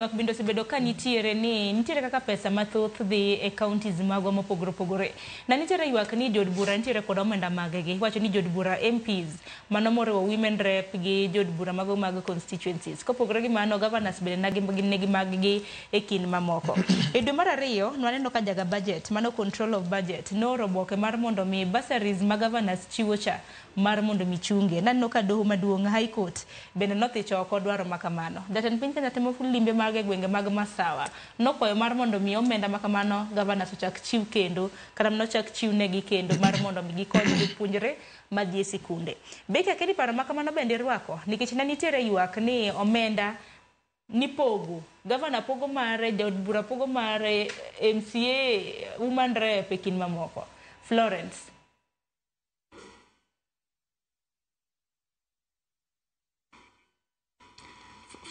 Ywak bende osebedo ka nitiere ni nitiere kaka pesa mathoth dhi e counties magwa mopogore opogore. Na nitiere ywak ni jood bura nitiere kod omenda maggi. Iwacho ni jood bura MPs mano moriwo women rep gi jood bura mago mag constituencies. Kopogore gi mano, governors bende nigi maggi e kind mamoko. E dwe mar ariyo, nwaneno ka jaga budget, mano control of budget, nooro oboke mar mondo mi bursaries ma governors chiwo cha mar mondo mi chunge. Naneno ka doho maduong' High Court bende nothicho oko dwaro ma kamano. Jatend piny Kenya timo limbe mage e gwenge mag Masawa. Nokwayo mar mondo mi omenda ma kamano governors ochak chiw kendo, kata mana ochak chiw negi kendo mar mondo mi gikony jopuonjre madhi e sikunde. Becky Akedi paro ma kamano bende irwako? Nikech ne nitiere ywak ni omenda nipogo, governor pogo mare, jaod bura pogo mare, MCA, woman rep e kind mamoko. Florence.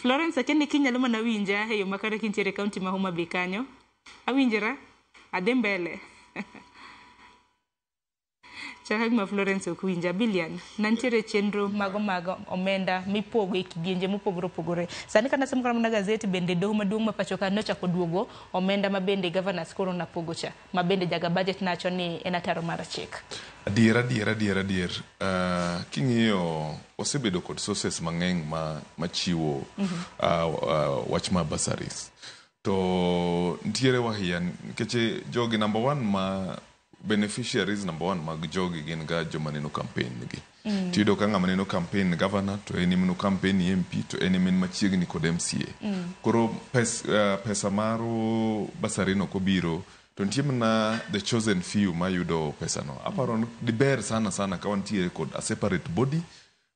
Florence akia ni kinyalo mana winja e yo makare kintiere e kaunti ma Homa Bay kanyo. Awinjora? Adhi mbele. Chal gima Florence ok winja. Bilian, nantiere chenro mago mag omenda mipogo e kidienje mopogore opogore. Sani kata nasomo kata mana gazeti bende doho maduong' ma pacho ka nochako duogo omenda ma bende governors koro napogo cha, ma bende jaga budget nacho ni en ataro mar chik. Adier, adier, adier, adier. King'iyo wasebedo kod sources mang'eny ma machiwo wach mar bursaries. To nitiere wahia nikech jogi number one ma beneficiaries number one mag jogi gin ga joma neno campaign gi. Tiyudo ka ng'ama neno campaign governor to en ema campaign MP to en ema en machiegni kod MCA. Koro pesa mar bursary no kobiro to nitie mana the chosen few mayudo pesa no. Aparo ni diber sana sana ka wantiere kod a separate body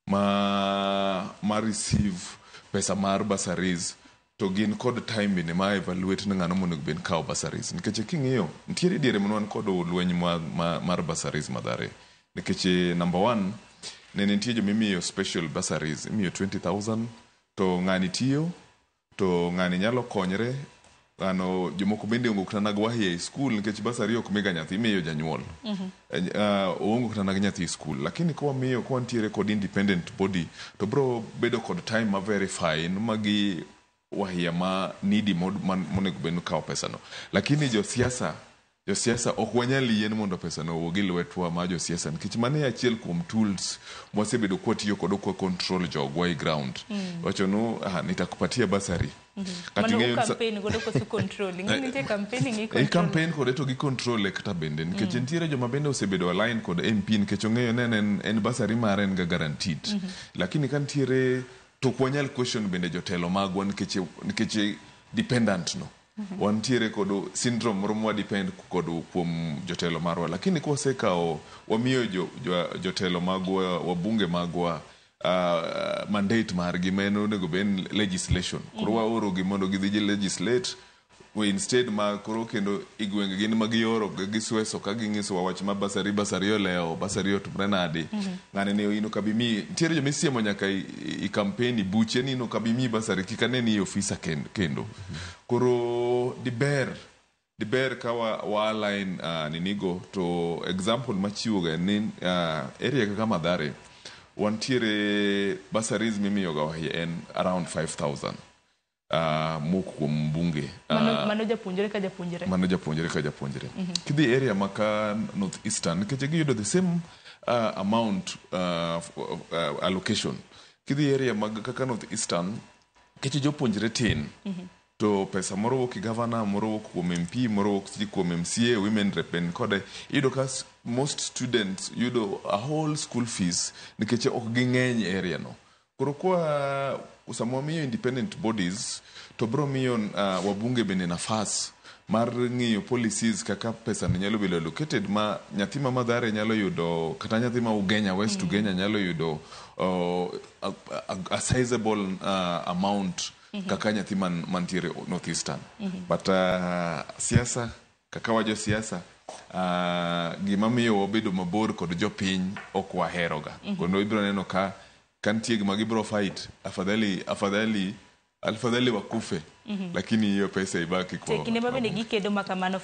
ma receive pesa mar bursaries to gin kod time bende ma evaluate ni ng'ano monego bed kawo bursaries. Nikech king'iyo nitiere diere mane wan kod lweny mar bursaries Mathare. Nikech number one ne nitie jomimiyo special bursaries imiyo 20,000 to ng'ani tiyo to ng'ani nyalo konyre ng'ano jomoko bende onge kata nag wahia e skul nikech bursary ok miga nyathi imiyo janyuol. Oonge kata nag nyathi e skul lakini kwamiyo kwantiere kod independent body to bro bedo kod time ma verify magi wahia ma needy monego bed ni kawo pesa no. Lakini josiasa ok wanyal yien mondo pesa no owuog e lwetwa ma josiasa nikech mano e achiel kuom tools mwasebedo kwatiyo kodo kwa control jogwa e ground. Wacho nu nitakupatia bursary. Kata Mano ing'eyo campaign godo koso control. Ing'e nitie campaigning i E control. campaign kode to gi control e kata bende nikech nitiere joma bende osebedo align kod MP nikech ong'eyo ni en bursary mare en ga guaranteed. Lakini ka nitiere to ok wanyal question bende jotelo magwa nikech dependent no. Wantiere kod syndrome moro mwa depend kod kuom jotelo marwa lakini kwasekawo wamiyo jotelo magwa wabunge magwa mandate margi ma en onego bed ni legislation. Koro waoro gi mondo gidhi legislate instead ma koro kendo i gwenge gin ma gioro gisweso ka ging'isowa wach ma bursary bursary olewo bursary otimre nade. Ng'ani ni in ok abi miyi nitiere joma isiemo nyaka i campaign i buche ni in ok abi miyi bursary kik aneni e ofisa kendo. Koro diber ka wa align ninigo to example machiwo ga en ni area kaka Mathare wantiere bursaries mimiyo ga wahia en around 5000 mowuok kuom mbunge. Mano japuonjre ka japuonjre. Mano japuonjre ka japuonjre. Kidhi area ma ka North Eastern nikech giyudo the same amount allocation. Kidhi area mag kaka North Eastern nikech jopuonjre tin to pesa moro wuok e governor, moro wuok kuom MP, moro wuok kuom MCA, women rep en kode. Iyudo ka most students yudo a whole school fees nikech ok ging'eny e area no. Koro kwa sama wamiyo independent bodies to bro miyo wabunge bende nafas mar ng'iyo policies kaka pesa ni nyalo bedo allocated ma nyathi ma Mathare nyalo yudo kata nyathi ma Ugenya West Ugenya nyalo yudo a sizable amount kaka nyathi mantiere North Eastern. But siasa kaka wa josiasa gima miyo wabedo mabor kod jopiny ok waheroga. Kendo ibiro neno ka nitie gima gibiro fight afadhali wakufe lakini hiyo pesa ibaki kwa Kinde ma bende gikedo ma kamano.